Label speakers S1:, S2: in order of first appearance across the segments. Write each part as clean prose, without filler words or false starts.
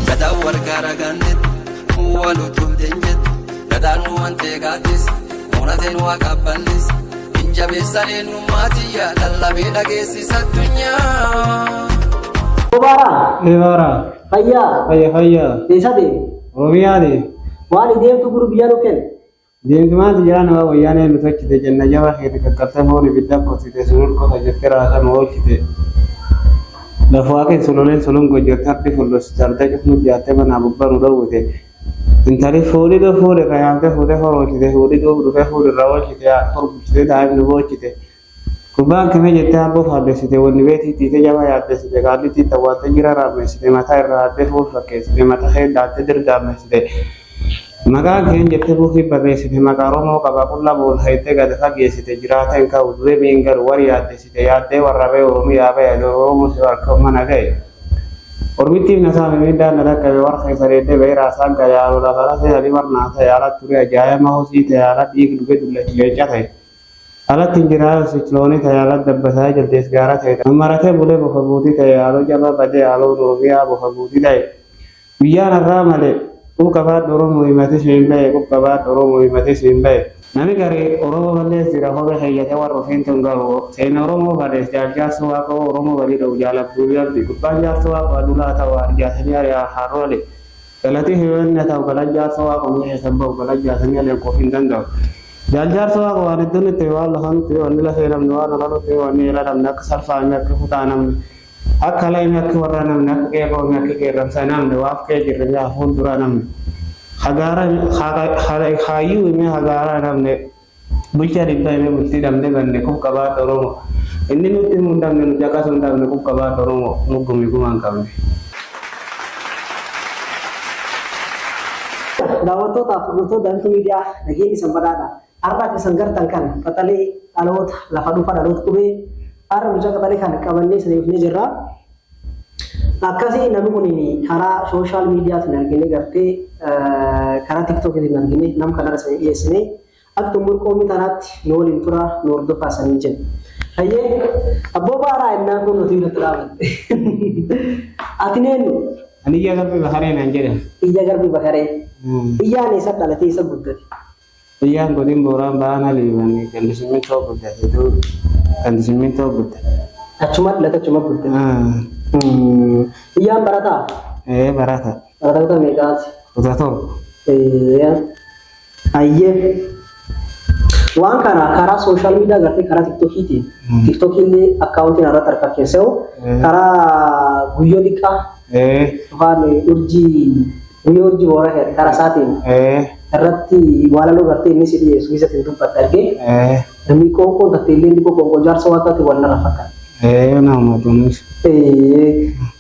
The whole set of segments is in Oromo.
S1: Gadaan wargaara gaannetti wal utubde hin jettu. Gadaan nu wantee gaaddis munateen waa qabballis. Hin jabeessan eenyummaa tiyya lallabee dhageessisa addunyaa.
S2: Obaaraa,
S3: Ebaara,
S2: fayyaa,
S3: fayya fayya,
S2: eessa deemi?
S3: Oromiyaati.
S2: Waan deemtu guru biyya nu kennu.
S3: Deemtumaati jiraan waa wayyaanee nu tolchite jenna jaba keeti qaqqabtee foon ibidda qottite sunul qota jettee raasa nu oolchite. Lafaa kee sololeen solon gojjotte harki fullosite arda cufnu jaattee manaa gubbaa nu dhowwite. Intali fuudhi dhuu fuudhi irra yaamtee fuutee horoolchite fuudhi dhuu dhufee fuudhi irra oolchite horbulchite daa'imni boochite. Gubbaan kime jettee hamboo faallessite wanni beetii tiite jaba yaaddessite qaallittii tawwaattee jira raammeessite mataa irraa haddee fuul fakkeessite mata kee daattee dirgaammeessite. Maqaan keen jettee buukii barreessite maqaa Oromoo qaba qulla bool heettee gad fageessite jiraateen ka'u du'ee miin galu warri yaaddessite yaaddee warra ba'e Oromiyaa ba'e Oromoo si harka mana ga'e. Ormittiif na saame miidhaan na dhaqqabe warra keessa deeddee ba'ee raasaan ga'e haaloo lafa lafee alii warnaa ta'e ala ture ajaa'ima hosii ta'e ala dhiig dhuge dullachi leenca ta'e. Alatti hin jiraa sikiloonii ta'e ala dabbasaa jaldees gaara ta'e maratee bulee bofa buutii ta'e haaloo jabaa badee haaloo Oromiyaa bofa buutii ta'e. Guyyaan har'aa malee quuqabaadhu Oromoo himate siin ba'e quuqabaadhu Oromoo himate siin ba'e. Nami gari Oromoo ballees jira kophee keeyyatee warra ofiin tun gahu seena Oromoo barrees jaarsoo waaqoo Oromoo walii dha'u jaalabduu yaabdi gubbaan jaarsoo waaqoo adulaa ta'u arjaatanii ari'aa haaroo ale galatii hiyoonni ta'u galan jaarsoo waaqoo mi'a keessan ba'u galan jaatanii aleen qofi hin danda'u. Jaaljaarsa waaqa waan iddoon itti waan lafaan itti waan lafee namni waan olan itti waan eela namni akka salfaame akka kutaa namni akka laayime akka warra namni akka qeerroo akka qeerramsa namni waaf qee jirre yaa fuuldura namni hagaara haayyuu hime hagaara namni bulchaa dhibbaa hime bultii dhabne banne kuf qabaadha Oromoo inni nutti himuu hin dhabne nu caqasuu hin dhabne kuf qabaadha Oromoo nu gumi gumaa hin qabne.
S2: Daawwattootaaf hordoftoota Daantuu Miidiyaa nageenyi isin badhaadha. Har'a akka isin gartan kana qaxalee dhaloota lafa dhufa dhaloota qubee har'a mucaa qaxalee kana qabannee isin dhufnee jirra. Akkasii namni kun karaa sooshaal miidiyaatiin argine gartee karaa tiktookiitiin argine nam kanarra isin dhiyeessine akka xumur qoomii tanaatti nu waliin tura nu hordofaa isiniin jenna. Hayyee abboo baaraa innaan kun nuti nutti dhaabatte. Ati neenyu?
S3: Ani iyya garbi bakaree naan jedhan.
S2: Iyya garbi bakaree. Iyyaan eessa dhalatee eessa guddate?
S3: Iyyaan godin booraan ba'aan aliibanii gandi simmintoo guddate gandi simmintoo guddate.
S2: Achuma dhalate achuma guddate. Iyyaan barataa?
S3: Ee barata.
S2: Barataa kutaa meeqaati?
S3: Kutaa 7.
S2: Hayyee. Waan kana karaa sooshaal miidiyaa gartee karaa tiktookiitiin tiktookii illee akkaawuntiin irratti harka keessa'u karaa guyyoo dhiqaa yookaan urjii guyyoo urjii boora karaa isaatiin irratti waalaloo gartee inni si dhiyeessu isa ittiin dubbatte argee namni qoonqoon tattee illee inni qoonqoo jaarsa waan taate waan narra fakkaata.
S3: Nama tunis.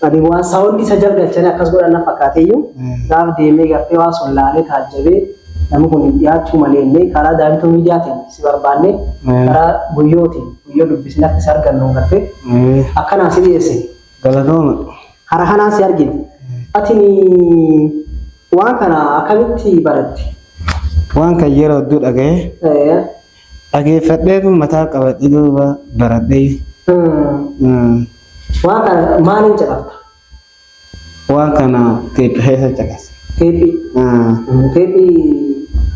S2: Ani waan saawundi isa jalgalchanii akkas godhan na fakkaateyyuu gaaf deemee gartee waan sun laalee taajjabee namni kun dhiyaachuu malee illee karaa daa'imtuu miidiyaatiin si barbaanne karaa guyyootiin guyyoo dubbisne akka si argannu gartee akkanaan si dhiyeesse.
S3: Galatooma.
S2: Karaa kanaan si argine. Ati waan kana akkamitti baratte?
S3: Waan kan yeroo hedduu dhaga'e dhageeffadheetu mataa qabadhe duuba baradhee.
S2: Waan kana maaliin caqafta?
S3: Waan kana teephi keessa caqase.
S2: Teephii. Teephii.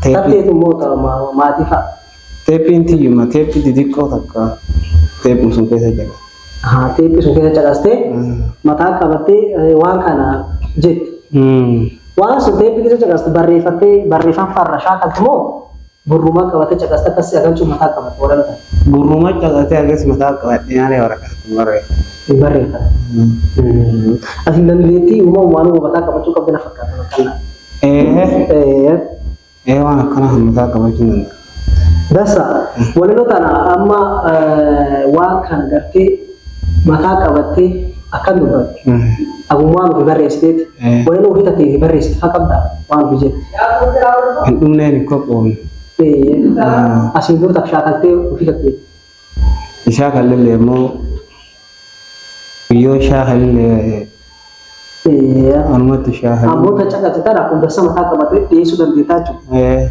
S2: Tatteetu immoo maatii fa'a.
S3: Teephiin tiyyuma teephii xixiqqoo takka teephum sun keessa caqase.
S2: Teephii sun keessa caqastee mataa qabattee waan kana jette. Waan sun teephii keessa caqaste barreeffattee barreeffama farra shaakaltu moo gurrumaa qabattee caqaste akkasii agartuu mataa qabatte walanta?
S3: Gurruma caqasee akkas mataa qabadhe nyaanee waraqaatti barreeffadhe.
S2: Barreeffate. Ati dandeettii uumamumaan mataa qabachuu qabdi na fakkaata bakka
S3: Ee waan akkanaa kan mataa qabachuu danda'a.
S2: Dasa walaloo tana amma waan kana gartee mataa qabattee akkan dubbatte. Agummaan ofii barreessiteeti. Walaloo ofii tattee barreessite faa qabdaa waan ofii jette.
S3: Hin dhumneen hin qophoofne.
S2: Asiin dura takka shaakaltee ofii tattee.
S3: Shaakalillee immoo guyyoo shaakalillee anumatti shaakalillee.
S2: Ammoo ta caqatte tana kun dasa mataa qabattee dhiyeessuu dandeettaa jechuudha.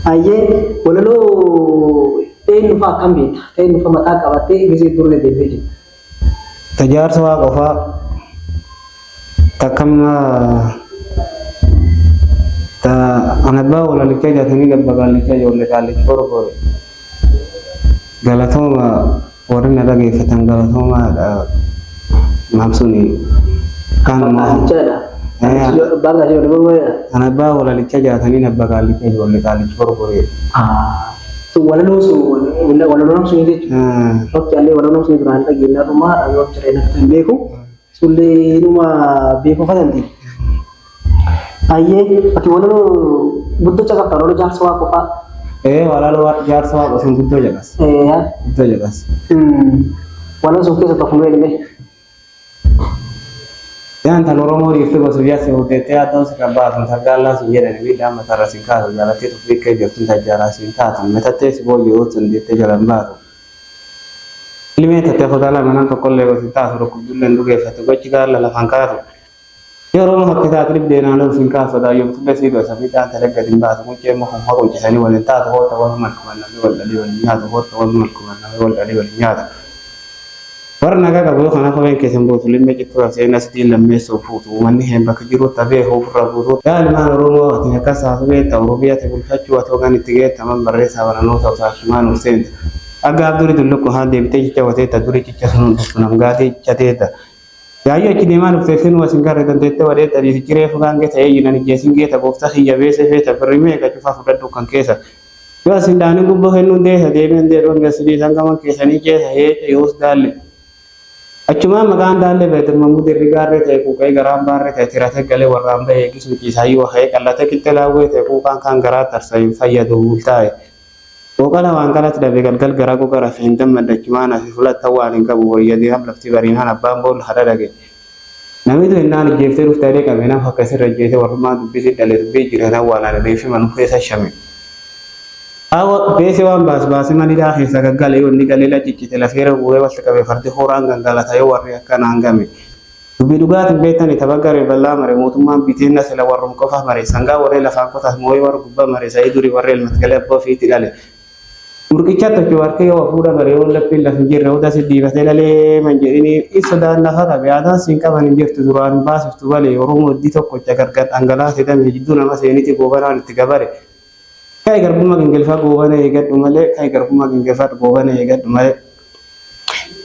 S2: Hayyee walaloo eenyu fa'aa akkam beekta? Eenyu fa'aa mataa qabattee gisee dura deddeebi'ee jirta?
S3: Tajaarsa waa qofaa. Takkamma ta anabbaa walalichaa jaatanii gabba qaallichaa ijoollee qaallichi borboore. Galatooma warri na dhageeffatan galatoomaadha. Maamsuni kaanuma.
S2: Qaallichaadha. Abbaan qaallichaa ijoollee borboreedha.
S3: Anabbaa walalichaa jaatanii abba qaallichaa ijoollee qaallichi borboree.
S2: Walaloo sun walaloo sun jechuudha. Bakki allee walaloo sun duraan dhageenyaa dhumaa dhagoo jireenya akka hin beeku. Sullee inuma beeku fatanti. Ayyee ati walaloo guddoo caqabta walaloo jaarsa waa qofaa.
S3: Ee walaloo jaarsa waa qosan guddoo jedhas. Guddoo jedhas.
S2: Walaloo sun keessa tokko mee dhimee.
S3: Yaan tan Oromoo dhiifte gosa biyyaa si hojjettee addoo si qabbaatu targaallaa si jedhani miidhaa matarra si kaasu jaalattee tuffii kee jirtu tajjaalaa si taatu matattee si booyyee sun deettee jalan baatu. Ilmee tattee kutaa lama nam tokkollee gosi taatu dhukkubdullee dhugeeffatu gochi gaala lafan kaatu. Yoo Oromoo hakki taatu dhibdee naannoo sin kaasu daayyomtullee si gosa miidhaan talee gadi hin baatu mucee mukum haquuchisanii waliin taatu hoota wal malkuman namni wal dhalii waliin nyaatu hoota wal malkuman namni wal dhalii waliin nyaatu. Warra nagaa qabu yoo kanaaf hafeen keessan bootu limmee cittuu seenaa sitiin lammeessoo fuutu uummanni heen bakka jiru tabee ofirra guutuu. Yaa ilmaan Oromoo ati akkas haasuu beekta Oromiyaa ati bulfachuu ati hogan itti geetta man barreessaa baranoota utaashumaan ol seenta. Aggaaf duri tulluqqu haan deebitee cicha wateetta duri cicha sun dhuftu nam gaatee cicha teetta. Yaayyoo achi deemaa dhuftee sinuu asin garre dandeettee wadeetta dhiisichi reefu gaangee ta'ee jiran ijjeesin geeta gooftaa kiyya beese feeta birri meeqa cufaa fudhadhu kan keessa. Yoo asin dhaanin gubboo kennuun deessa deemeen deedhoon geessidii isaan gaman keessanii keessa heeca yoos daalle. Achumaan maqaan daallee beekamamuu dirri gaarree ta'e quuqee garaan baarree ta'e tirate galee warraan bahee eegisuu ciisaayyuu ha'ee qallatee qixxee laawwee ta'e quuqaan kaan garaa tarsa hin fayyadu bultaa'e. Qooqala waan kanatti dhabe galgal gara goga rafee hin dammadde achumaan asii fulatta waan hin qabu wayyadee ham lafti bariinaan abbaan boolla hadha dhage. Namni tun innaan ijjeeftee dhufte adee qabe nam akka sirra ijjeete warrummaan dubbisii dhale dubbii jiran waan ani reefi manu keessa shame. Awa beese waan baas baase manidhaa keessa gaggale yoo inni galee laciccite lafeera guuree walitti qabe fardi horaan gangalata yoo warri akkanaan game. Dubbii dhugaatiin beektani tapha garee bal'aa mare mootummaan biteenna sila warrum qofa mare sangaa warree lafaan qotaas moo'ee warra gubbaa mare sa'ii durii warree ilmat galee abbaa ofiitti dhale. Murqicha tokko warqee yoo fuudha bare yoo lappiin lafa hin jirre oda si dhiibatee dhalee man jedhini sodaan lafa qabe aadaan siin qaban hin jirtu duraan baasiftu malee Oromoo iddii tokkocha gargar dhangalaase dame jidduu nama seeniti goobanaan itti gabare. Kai garbummaa gingilfaa goobana eegadhu malee kai garbummaa gingilfaa goobana eegadhu malee.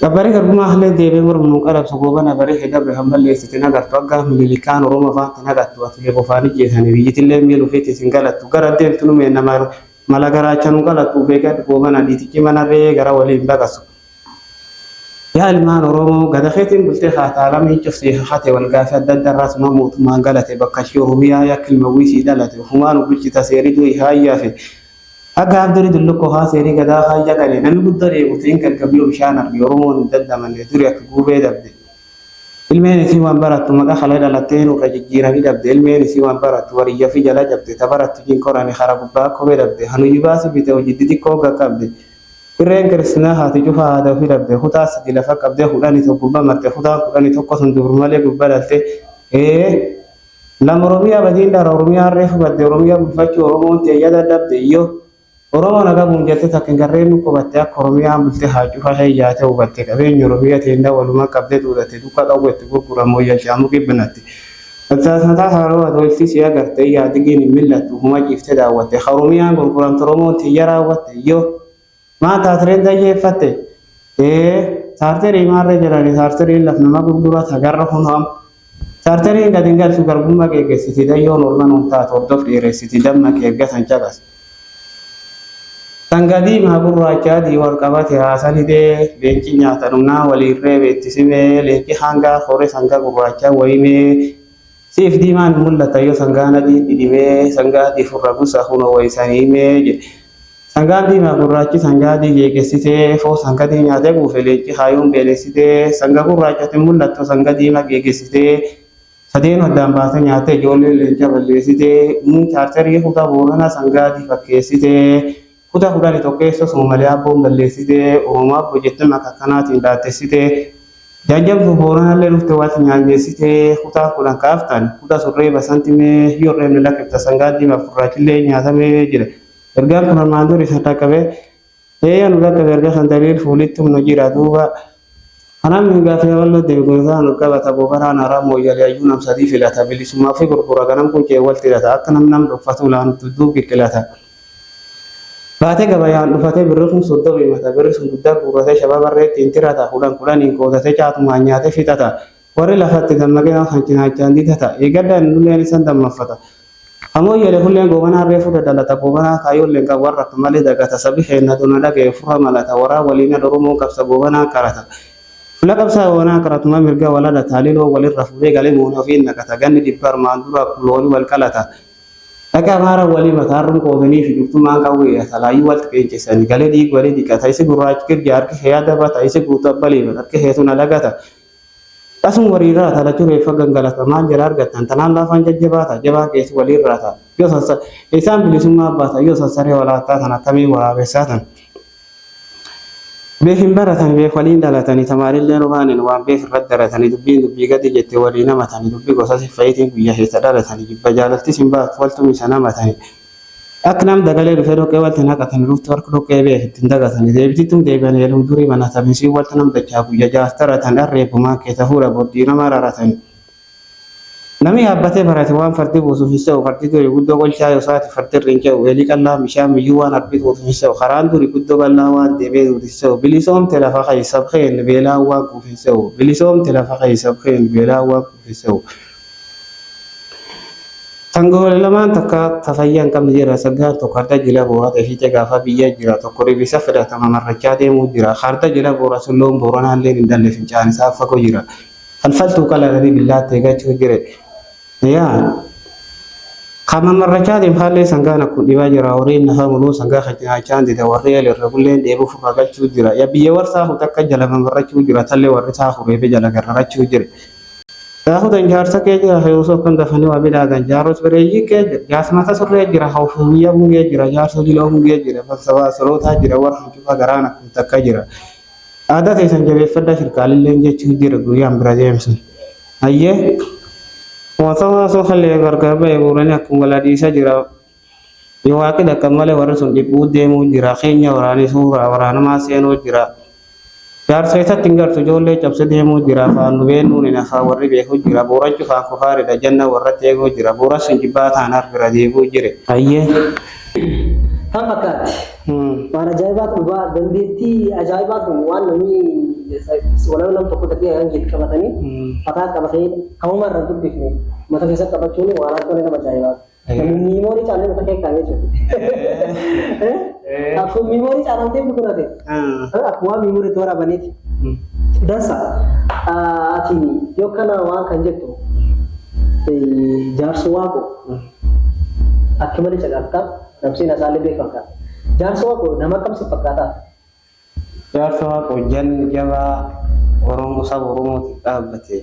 S3: Gabbaree garbummaa halee deebee mormuun qalabsu goobana baree hedabre kan balleessite nagartu akka milikaan Oromoo afaanti nagattu atulee qofaan ijjeessanii biyyitillee miil ofiitti isin galattu gara deemtu nu meenna mala garaacha nu galattu beekadhu goobana dhiitichi manarree gara waliin baqasu. Yaa ilmaan Oromoo gada keetiin bultee haataalamii cufsee hate wal gaafii adda adda irraa suma mootummaan galate bakka ishee Oromiyaa yakka ilma wiisii dhalate ofumaan bulchita seerii durii haayyaafe. Akka abdurii tulluqqoo haa seerii gadaa haayya galee namni guddaa dheeboteen gaggabiyoo bishaan arge Oromoon hin dandamanne duri akka guubee dabde. Ilmeen isii waan barattu maqaa kalee dhalattee nurra jijjiiranii dhabde ilmeen isii waan barattu wariyya fi jala cabde ta barattu jinkorani hara gubbaa kophee dhabde hanuyi baasi bite hojii xixiqqoo qaqqabde. Irreen kiristinaa haati cufa haadha ofii dhabde kutaa sadi lafa qabdee 11 gubbaa marte kutaa 11 sun dubru malee gubbaa dhalte. Ee lama Oromiyaa badiin dhara Oromiyaa reefu badde Oromiyaa bulfachuu Oromoon teeyyada dhabde iyyoo. Oromoo nagaa buun jette takka hin garreen nu qubatte akka Oromiyaan bulte haa cufa heeyyaate hubatte qabeenya Oromiyaa teennaa walumaa qabdee duudhatte duukaa qawweetti gurguramu yalcaamu gibbinatti. Tattaasataa haaroo atooltii si agarte yaadigiin hin millattu huma ciiftee daawwatte Oromiyaan gurguramte Oromoon tiyya raawwatte iyyoo. Maa taatireen dayyeeffatte? Ee saarterii maarree jedhani saarteriin laf nama gurgurata garra kunoom. Saarteriin gadi hin galchu garbummaa geeggeessiti dayyoon olma nuun taatu hordof dheeressiti damma keeggatan caqas. Sangadii maa gurraacha adii wal qabate haasan hidhee leenci nyaata dhumnaa waliin reebe itti simee leenci hangaa hore sangaa gurraacha wayimee siif diimaan mul'ata yoo sangaan adii dhidhimee sangaa adii furra busa kunoo wayisanii himee jedhe. Sangaan diimaa gurraachi sangaa adii geegessitee foo sangadii nyaatee quufe leenci haayuun beelessitee sanga gurraachatti mul'attu sanga diimaa geegessitee sadeen addaan baasee nyaatee ijoollee leenca balleessitee chaartarii kutaa booranaa sangaa adii fakkeessitee kutaa 11 keessa soomalee abboon balleessitee Oromoo abboo jettee maqaa kanaatiin dhaattessitee jajjabdu booranallee dhufte waati nyaanjeessitee kutaa 10 kaaftan kutaa surree basantimee yoo reebne lakkifta sangaa diimaa gurraachillee nyaatamee jira. Ergaan kun armaan duri isa dhaqqabee eeyyaan nu dhaqqabe erga san daliil fuulitti humna jira duuba. Kanaaf gaaffii bal'oo deebi gosa nu qabata gobanaan haaraa mooyyalee hayyuu nam sadii filata bilisummaa fi gurgura ganam kun kee wal tirata akka nam nam dhuffatu laan dudduub qilqilata. Baatee gabayaan dhufatee birri kun soddomi himata birri sun guddaa guurratee shababarree ittiin tirata kudhan kudhaniin qoodatee caatumaan nyaatee fixata. Warri lafatti dammaqee kan cinaachaan didata eegadhaan nulleen isan dammaffata. Ammoo hulleen gobanaa reefu dadalata gobanaa kaayyoolleen kan warra akka malee dagata sabi keenya dona dhaga'e fura malata waraa waliin Oromoon qabsa gobanaa karata. Fula qabsaa gobanaa karatuma mirga walada taaliloo walirra fuudhee galee moona ofiin naqata ganni dhibba armaan dura loonii wal qalata. Dhaqa amaara walii mataarruun qoodanii fi dhuftumaan qawwee talaayyuu wal qeenchisanii galee dhiig walii dhiqata isi gurraachi kirja harki kee dabata isi guutuu abbaliifata harki keetu na dagata. Asuma waliirraa talachuu reeffa gangalata maal jala argattan tanaan laafaan jajjabaata jabaa keessi waliirraa ta'a yoo sassa isaan bilisummaa baata yoo sassaree walaattaa tan akkamii waraabessaa tan. Beek hin baratani beek waliin dhalatanii tamaarillee dhufaanin waan beek irratti daratanii dubbiin dubbii gadi jette waliin hamatanii dubbii gosa siffayitiin guyyaa keessa dhalatanii jibba jaalaltis hin baatu waltum isa namatanii. Akka nam dagalee dhufee dhoqqee walti naqatanii dhuftu harka dhoqqee beek ittiin dagatanii deebitittum deebi'anii eelum durii banatanii siin walti nam dachaa guyyaa jaastaratan dharreebbumaa keessa fuudha booddee nama raratanii. Namni yaabbatee barate waan fardi buusuuf hin se'u fardi durii guddoo qolchaa yoo saati fardi irra hin ce'u eelii qallaa bishaan biyyuu waan harbituuf hin se'u karaan durii guddoo bal'aa waan deebee duuti hin se'u bilisoomte lafa keessa keen beelaa waan quuf hin se'u bilisoomte lafa keessa keen beelaa waan quuf hin se'u. Sangoolee lamaan takka tafayyaa hin qabne jira saggaan tokko harda jila boora ta'e gaafa biyya jira tokko ribisa fedhatama marrachaa deemuu jira harda jila boora sun loon booranaallee hin dalle fincaan isaa fagoo jira. Falfaltuu qalalanii billaattee eeggachuu jire. Yaa kama marrachaa deem haallee sangaan akkuma dhibaa jira horiin nafa muluu sangaa kan nyaachaa dida warri eelirra bulleen dheebuu furra galchuu jira. Yaa biyya warsaa takka jala mamarrachuu jira tallee warri isaa hureefe jala garrarachuu jire. Gaafa jaarsa kee jira osoo kan dafanii waa bidaagan jaarota bareeyyii kee jira jaarsumata surree jira hawfiyya bungee jira jaarsa jiloo bungee jira falsafaa sorootaa jira warra cufa garaan akkuma takka jira. Aadaa teessan jabeeffadhaa shirkaalilleen jechuu jira guyyaan bira deemsun. Ayyee mootummaa osoo kallee gargar ba'e buuranii akkuma waladiisa jira. Yoo waaqni dhaqqab malee warri sun dhiphuu deemuu jira keenya waraanii suuraa waraanamaa seenuu jira. Jaarsa isatti hin gartu ijoollee cabse deemuu jira afaan nu beennuun hin afaan warri beeku jira boorachu faan kufaaridha janna warratti eeguu jira boora sun jibbaa ta'an bira deebuu jire. Ayyee.
S2: Kan fakkaatti. Waan ajaa'ibaa dhugaa dandeettii ajaa'ibaa kun waan namni walaloo nam tokko ta'ee kan jedhu qabatanii mataa qabatanii kamuma irra dubbifne mata keessa qabachuun waan akka nama ajaa'ibaa. Namni miimoorii caalee mata kee kaa'ee jiru. Akkuma miimoorii caalamtee bukunate. Akkuma waan miimoorii itti waraabaniiti. Dansa ati yoo kana waan kan jettu jaarsu waaqo akka malee caqabtaa namseen asaallee beekamta. Jaarsa waaqo nama akkam si fakkaataa?
S3: Jaarsa waaqo janni jabaa Oromoo saba Oromootiif dhaabbate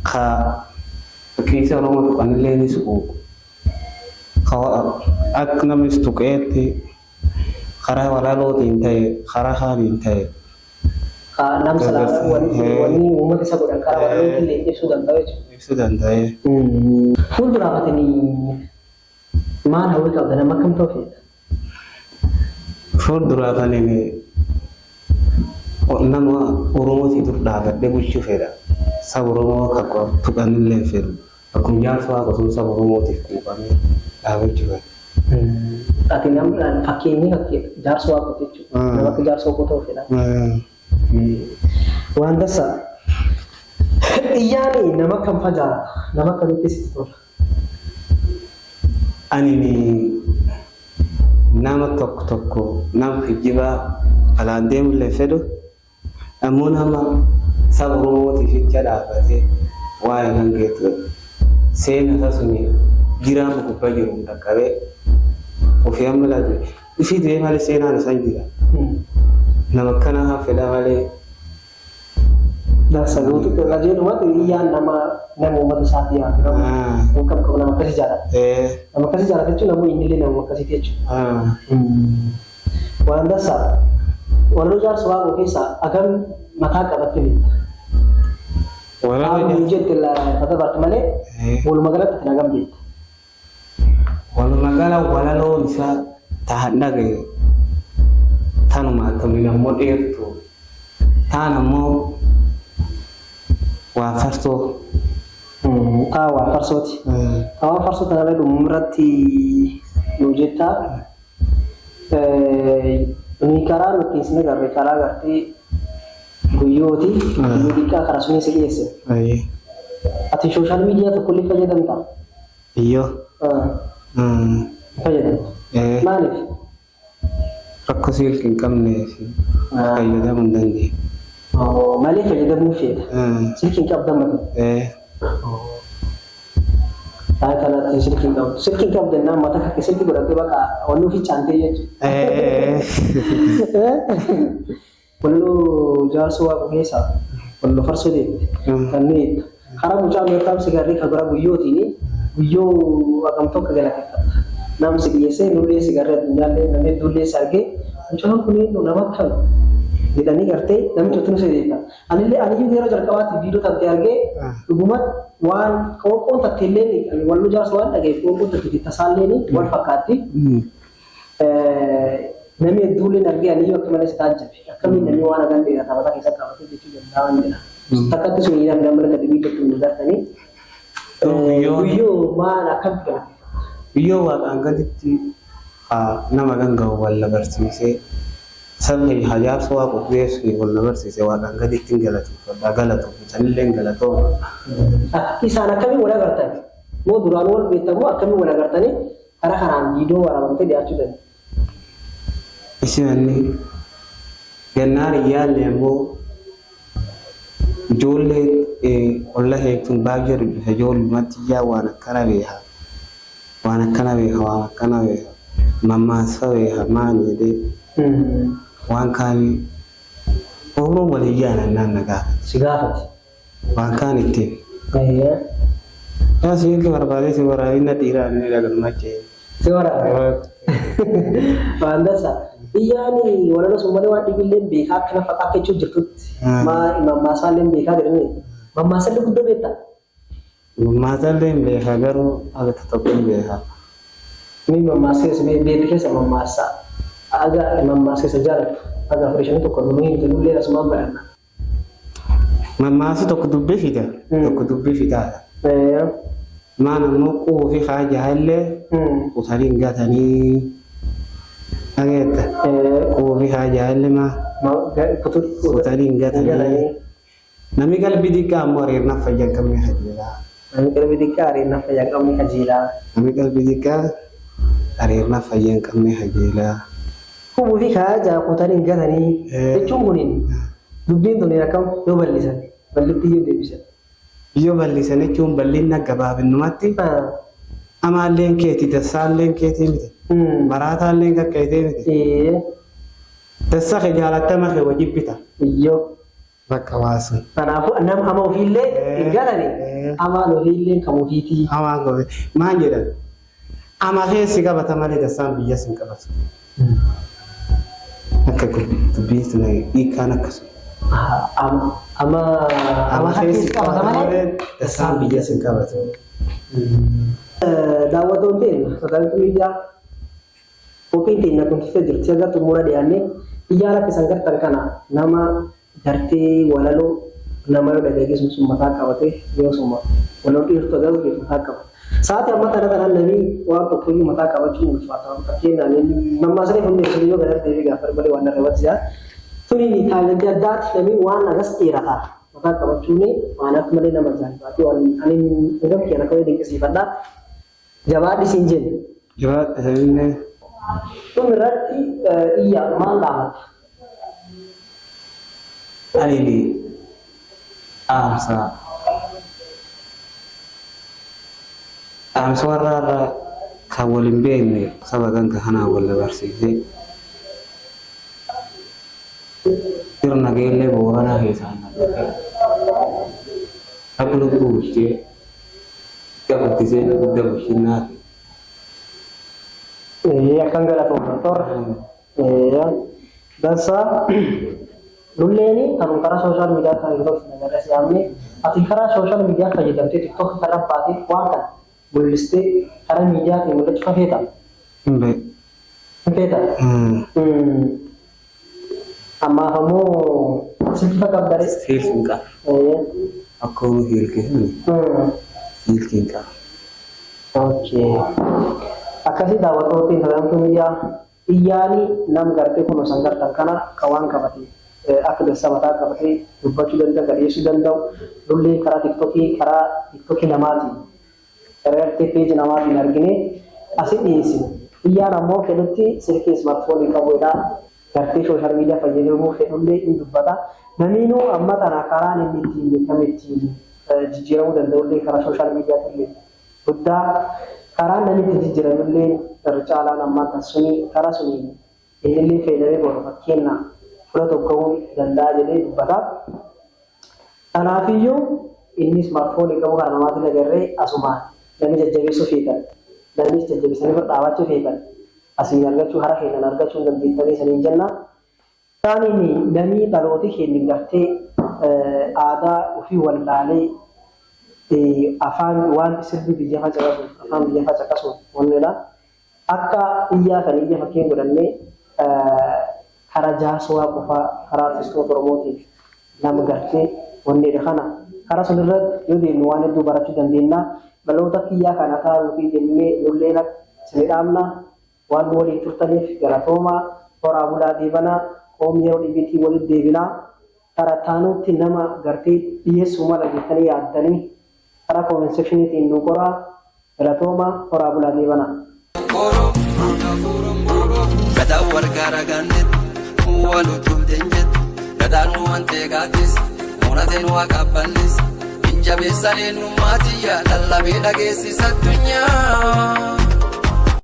S3: ka qiisa Oromoo tuqanillee ni suqu. Ka akka namnis tuqeetti karaa walalootiin ta'e karaa haaliin ta'e.
S2: Namsa wanni uummata isa godhan karaa walalootiin illee ibsuu danda'u jechuudha.
S3: Ibsuu danda'e.
S2: Fuulduraaf ati maal hawwii qabda nama akkam ta'u feeta?
S3: Fuulduraaf ani nama Oromootii dur dhaabadhee bulchuu fedha. Saba Oromoo akka tuqanillee hin fedhu. Akkuma jaarsa waaqa sun saba Oromootiif quuqamee dhaabachuu fedha.
S2: Ati nama fakkeenyi jaarsa waaqoo jechuudha. Nama akka jaarsa waaqoo ta'uu fedha. Waan dasa xiyyaani nama akkam fa jaalata? Nama akkamitti sitti tola?
S3: Ani nama tokko tokko nama kijibaa alaan deemullee fedhu ammoo nama saba Oromootiif jecha dhaabbatee waa'ee kan geettu seena isaa suni jiraama gubbaa jiru dhaqqabee ofii amma laatu ifii du'ee malee seenaan isaan jira. Nama akkanaa haa fedha malee.
S2: Dansa gootu qajeelumatti xiyyaan nama nama uummata isaatii yaadu nama kam qabu nama akkasii jaalata. Nama akkasii jaalata jechuun ammoo innillee nama akkasiiti jechuudha. Waan dansa walaloo jaarsa waaqoo keessaa agam mataa qabatte beekta?
S3: Walaloo
S2: Qaama jette lafa malee walumaa galatti ati hagam beekta?
S3: Walumaa gala walaloon isaa tahan dhagaye tanuma akkamiin ammoo dheertu Taan ammoo waan farsoo.
S2: Taa waan farsooti. Taa waan farsoo tanarra dhumarratti nu jettaa. Nuyi karaa nuti isin agarre karaa gartee guyyooti. Guyyoo xiqqaa karaa sun si dhiyeesse. Ati social media tokkollee fayyadamtaa?
S3: Iyyoo.
S2: Fayyadamtu. Maaliif?
S3: Rakkoo silkii hin qabne fayyadamuu hin dandeenye.
S2: Malee fayyadamuu feeta. Silkii hin qabdan mata. Taa'ee kanatti silkii hin qabdu. Silkii hin qabdu jennaan mata kee silkii godhattee bakka wanni ofii caantee jechuudha. Walloo jaarsoo waaqa keessaa walloo farsoo deemte. Kan nuyi karaa mucaa meertaam sigaarrii kan biraa guyyootiin guyyoo hagam tokko galateeffatta. Namni si dhiyeessee nullee sigaarrii addunyaallee namni hedduullee si argee mucaan kun eenyu nama akkam jedhanii gartee namni cottu nu seeteetta. Anillee aniyyuu yeroo jalqabaatti viidiyoo tante argee dhugumatti waan qoonqoon tatteellee walloo jaarsa waan dhagayeef qoonqoon tatte tasaallee wal fakkaatti. Namni hedduulleen argee aniyyuu akka malee si taajjabe. Akkamiin namni waan hagan dheerata mataa keessa qabatee jechuu danda'an jedha. Takkatti sun hin hafne amma gadi viidiyoo tun gartanii. Guyyoo maal akkamitti galateeffata?
S3: Guyyoo waaqaan gaditti nama ganga'u wal na barsiisee sabni hajaarsa waaqa geessu wal na barsiise waaqaan gaditti hin galateeffadha galatuuf sanillee hin galatooma.
S2: Isaan akkamiin wal agartan? Moo duraan wal beektan moo akkamiin wal agartanii karaa kanaan viidiyoo waraabamtee dhiyaachuu danda'u?
S3: Isin gannaan iyyaalle ammoo ijoollee olla heektuun baay'ee dubbisa ijoollumatti iyyaa waan akkana beeka waan akkana beeka waan akkana beeka mammaasa beeka maal jedhee waan kaanii oobroo walii yaanannaan na gaafate.
S2: Si gaafate.
S3: Waan kaan ittiin. Yaa siilki barbaadee si waraabina dhiiraa inni dhagamachee.
S2: Si waraabee. Waan dansa. Iyyaani walala sun malee waan dhibillee beekaa akka nafa akka jechuun jirtutti. Maa mammaasaallee beekaa jedhanii. Mammaasaallee guddoo beektaa?
S3: Mammaasaallee hin beekaa garuu haala tokko hin beekaa.
S2: Ni mammaasa keessa beektu keessa mammaasa. Aga mammaasa keessa jaallattu. Aga afurii shanii tokko nu himte nullee asumaan baranna.
S3: Mammaasi tokko dubbii fida tokko dubbii fidaadha. Maan ammoo qubuu fi haajaa illee kutanii hin gatanii. Dhageetta. Qubuu fi haajaa illee maa kutanii hin gatanii. Namni qalbii xiqqaa ammoo ariirnaaf fayyaa hin qabne kajeelaa.
S2: Namni qalbii xiqqaa ariirnaaf fayyaa hin qabne kajeelaa.
S3: Namni qalbii xiqqaa ariirnaaf fayyaa hin qabne kajeelaa.
S2: Qubuu fi haajaa kutanii hin gatanii jechuun kuniin dubbiin tuni akkam yoo bal'isan bal'itti yoo deebisan.
S3: Yoo bal'isan jechuun bal'inna gabaabinumatti amaalleen keeti dassaalleen keetii miti. Maraataalleen kakkeetee miti. Dassa kee jaalattama kee wajjin bita.
S2: Iyyoo.
S3: Bakka waasu.
S2: Kanaafuu nama ama ofiillee hin galani amaan ofiillee kan ofiitii.
S3: Amaan gofe maal jedhan ama keessi qabata malee dassaan biyyas hin qabatu. Akka dubbiin sun hiikkaan akkasuma.
S2: Ama ama keessi qabata malee
S3: dassaan biyyas hin qabatu.
S2: Daawwattoonni teenya sagantaa miidiyaa qophiin teenya kun keessa jirti aga xumura dhiyaannee iyyaara keessan gartan kana nama gartee walaloo nama yoo dhagaye sun mataa qabate yoo suma walaloo dhiirtu dhagaye mataa qaba. Sa'aatii amma kana kanaan namni waan tokkoyyuu mataa qabachuun ulfaata. Fakkeenyaaf mammaasanii hundi ibsuun yoo gara deebii gaafa malee waan narra jira. Tuni taalentii addaati namni waan agas dheerataa mataa qabachuun waan akka malee nama ajaa'ibaati. Waan ani hangam kiyyan akka malee dinqisiifadha. Jabaadhi siin jenna.
S3: Jabaadha sanillee.
S2: Dhuma irratti iyya maal dhaamata?
S3: Ani dhaamsa dhaamsa warra irraa kan wal hin beekne saba ganga kanaa wal barsiisee sirna geellee booranaa keessaa na dhufe akka lubbuu bulchee guddisee na gudda bulchinnaa ta'e.
S2: Akkan galatoomna toora. Dansaa lulleeni kanuma karaa social media kan yeroo isin agarra si'amne ati karaa social media fayyadamtee TikTok karra baatee waan kana mul'istee karaa miidiyaatiin mul'achuu kan feeta?
S3: Hin beeku.
S2: Hin feeta? Ammaaf ammoo Silkifa qabdare.
S3: Silki hin qabu. Akka unu hiilkee silki hin qabu.
S2: Okay. Akkasii daawwattoota sagantuu miidiyaa iyyaanii nam gartee kun osoo gartan kana ka waan qabate akka dansaa mataa qabatee dubbachuu danda'u, gadhiisuu danda'u, lullee karaa TikTokii, karaa TikTokii namaatiin, karaa gartee peejii namaatiin argine asi dhiyeessine. Iyyaan ammoo fedhutti silkii smartphone qabudha. Gartee social media fayyadamuu fedhullee in dubbata. Namiinuu amma tana karaan inni ittiin beekame, ittiin jijjiiramuu danda'ullee karaa social mediaatillee guddaa, karaan namni ittiin jijjiiramullee irra caalaan ammaa kan suni, karaa suni innillee fayyadamee boru fakkeenya fula tokko gahuu danda'a jedhee dubbata. Kanaafiyyuu inni smartphone qabu kana namaatiin agarree asuma namni jajjabeessuu feetan, namnis jajjabeessanii bira dhaabachuu feetan, asiin argachuu, hara keenan argachuu hin dandeettanii saniin jenna. Kaaniin namni dhalooti keenya gartee aadaa ofii wallaalee afaan waan sirbi biyya facaqasu, afaan biyya facaqasu wannedha. Akka iyyaa kan iyya fakkeenya godhannee karaa jaasowaa qofaa, karaa artistoota Oromootiif nama gartee wannedha kana karaa sunirra yoo deemnu waan hedduu barachuu dandeenya. Dhaloota kiyyaa kana kaa'uufi jennee nullee isin dhaamna. Waan nu waliin turtaniif galatoomaa, horaa bulaa deebanaa, qoomni yeroo dhibiitii walitti deebinaa. Karaa taanuutti nama gartee dhiyeessuu mala jettanii yaaddanii karaa comment sectioniitiin nu qoraa. Galatoomaa, horaa bulaa deebanaa.
S1: Gadaan wargaara gaannet wal utubteen jette, gadaan nu wantee gaaddis muunateen waa qabballis hin jabeessan eenyummaa tiyya lallabee dhageessisa addunyaa.